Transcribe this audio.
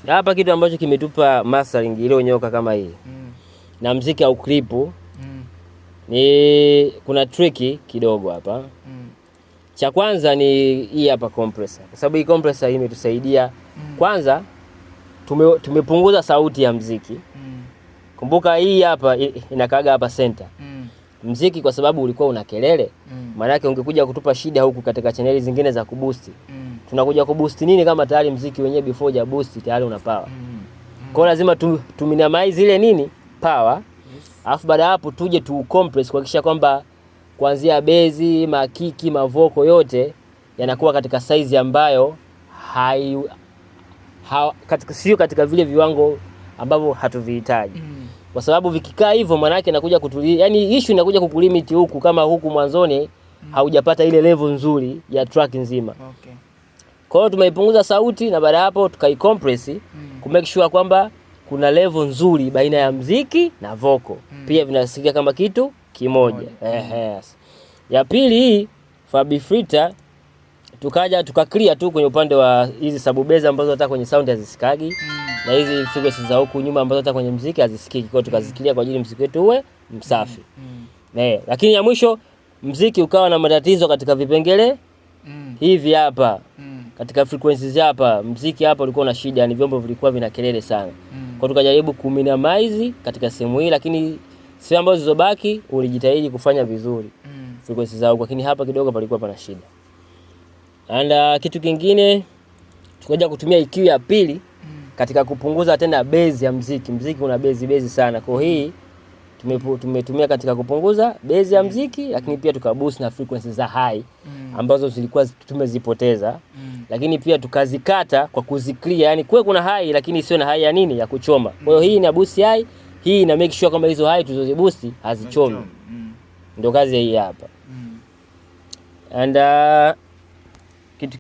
Hapa kitu ambacho kimetupa mastering iliyonyoka kama hii na mziki au clip ni kuna trick kidogo hapa. Cha kwanza ni hii hapa compressor, kwa sababu hii compressor hii imetusaidia kwanza, tumepunguza sauti ya mziki. Kumbuka hii hapa inakaaga hapa center. Mziki kwa sababu ulikuwa una kelele, maana yake ungekuja kutupa shida huku katika chaneli zingine za kuboost. Tunakuja kuboost nini kama tayari mziki wenyewe before huja boost tayari una power? Kwa hiyo lazima tu minimize ile nini power, alafu baada ya hapo tuje tu compress kuhakikisha kwamba kuanzia bass, makicks, mavocal yote yanakuwa katika size ambayo sio katika vile viwango ambavyo hatuvihitaji, kwa sababu vikikaa hivyo maana yake inakuja kutulia, yani issue inakuja kukulimit huku, kama huku mwanzoni haujapata ile level nzuri ya track nzima. Kwa hiyo tumeipunguza sauti na baada ya hapo tukaicompress ku make sure kwamba kuna level nzuri baina ya mziki na vocal, pia vinasikia kama kitu kimoja. Kimoja. Ehe. Ya pili hii FabFilter tukaja tuka clear tu kwenye upande wa hizi sub bass ambazo hata kwenye sound hazisikagi na hizi frequencies za huku nyuma ambazo hata kwenye mziki hazisikiki. Kwa hiyo tukaziclear kwa ajili mziki wetu uwe msafi. Lakini ya mwisho mziki ukawa na matatizo katika vipengele hivi hapa, katika frequencies hapa, mziki hapa ulikuwa na shida, yani vyombo vilikuwa vina kelele sana. Kwa tukajaribu kuminimize katika sehemu hii, lakini sehemu ambazo zilizobaki ulijitahidi kufanya vizuri frequencies za huku, lakini hapa kidogo palikuwa pana shida. And kitu kingine tukaja kutumia EQ ya pili katika kupunguza tena bass ya mziki. Mziki una bass bass sana, kwa hii tumetumia katika kupunguza bass ya mziki, lakini pia tukaboost na frequency za high ambazo zilikuwa tumezipoteza, lakini pia tukazikata kwa kuziclear, yani kuwe kuna high lakini sio na high ya nini ya kuchoma. Kwa hiyo hii ina boost high, hii ina make sure kwamba hizo high tulizoziboost hazichomi. Ndio kazi ya hii hapa. And